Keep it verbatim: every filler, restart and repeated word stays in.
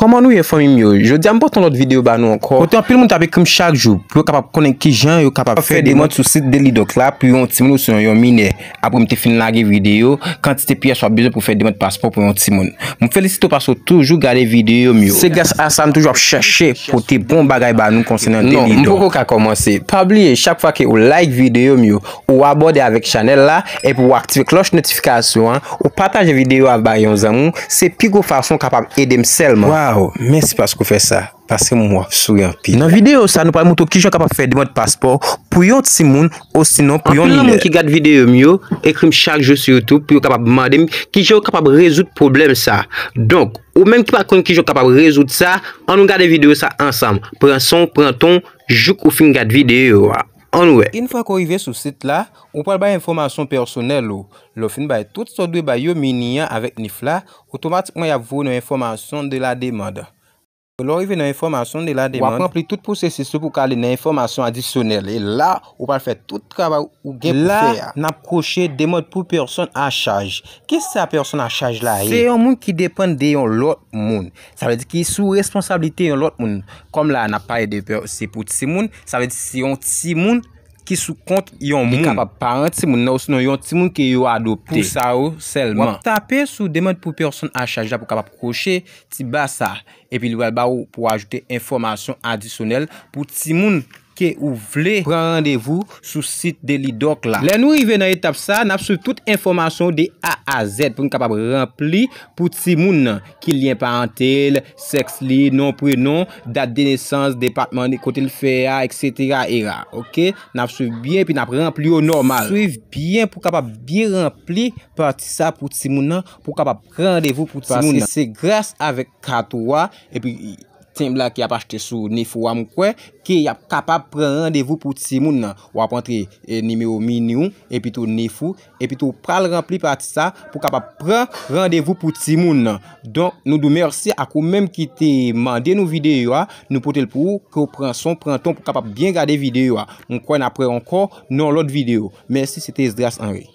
Kòman nou ye, fanmi m yo? Jodi a m pote yon lòt videyo ba nou ankò. Kote anpil moun t ap ekri m chak jou pou yo kapab konnen kijan yo kapab fè demande sou sit Delidoc la pou yon timoun osnon yon minè. Apre m te fin lage videyo, kantite pyès w ap bezwen pou fè demande paspò pou yon timoun. M felisite w paske w toujou gade videyo m yo. Se gras a sa m toujou ap chèche pote bon bagay ba nou konsènan Delidoc. Non, m poko ka kòmanse. Pa bliye, chak fwa ke ou like videyo m yo, ou abòne avèk chanèl la, epi ou aktive klòch notifikasyon an, ou pataje videyo a bay yon zanmi w, se pi gwo fason w kapab ede m sèlman. Waw, mèsi paske w fè sa. Paske m wè w ap souri anpil. Nan videyo sa, nou pral montre w kijan w kapab fè demande paspò pou yon timoun osinon pou yon minè. Anpil moun ki gad videyo m yo, ekri m chak jou sou YouTube pou yo kapab mande m kijan yo kapab rezoud pwoblèm sa. Donk, ou menm ki pa konn kijan w kapab rezoud sa, ann nou gade videyo sa ansanm. Pran san w, pran tan w, jouk ou fin gad videyo a. Ann wè. Yon fwa ke w rive sou sit la, ou pral bay enfòmasyon pèsonèl ou. Lè w fin bay tout sa w dwe bay yo, mini an avèk nif la, otomatikman y ap voye w nan enfòmasyon de la demande. Lè w rive nan enfòmasyon de la demande, w ap ranpli tout pwosesis ou pou w ka ale nan enfòmasyon adisyonèl. E la, ou pral fè tout travay ou gen pou fè a. La, n ap kwoche demande pou pèsonn a chaj. Kisa pèsonn a chaj la ye? Se yon moun ki depann de yon lòt moun. Sa vle di ki sou responsablite yon lòt moun. Kòm la, n ap pale de pè-, se pou timoun, sa vle di se yon timoun ki sou kont yon moun. Li kapab paran timoun nan, osinon yon timoun ke yo adopte. Pou sa yo sèlman. W ap tape sou demande pou pèsonn a chaj la pou w kapab kwoche ti ba sa. Epi li pral ba ou pou ajoute enfòmasyon adisyonèl pou timoun ke ou vle pran randevou sou sit Delidoc la. Lè nou rive nan etap sa, n ap swiv tout enfòmasyon de A a Z pou n kapab ranpli pou timoun nan, ki lyen parantal, sèks li, non, prenon, dat de nesans, depatman kote l fè a, etsetera, era. Oke? N ap swiv byen, epi n ap ranpli yo nòmal. Swiv byen pou kapab byen ranpli pati sa pou timoun nan, pou kapab pran randevou pou timoun nan. Paske se gras avèk kat ou a, epi tenb la ki ap achte sou nif ou a, m kwè, ke y ap kapab pran randevou pou timoun nan. W ap antre, e, nimewo mini w, epi tou nif ou, epi tou w pral ranpli pati sa pou kapab pran randevou pou timoun nan. Donk, nou di w mèsi ak ou menm ki te mande nou videyo a, nou pote l pou ou, ke w pran san w, pran tan w pou kapab byen gade videyo a. M kwè n ap wè ankò nan yon lòt videyo. Mèsi, se te Esdras Henry.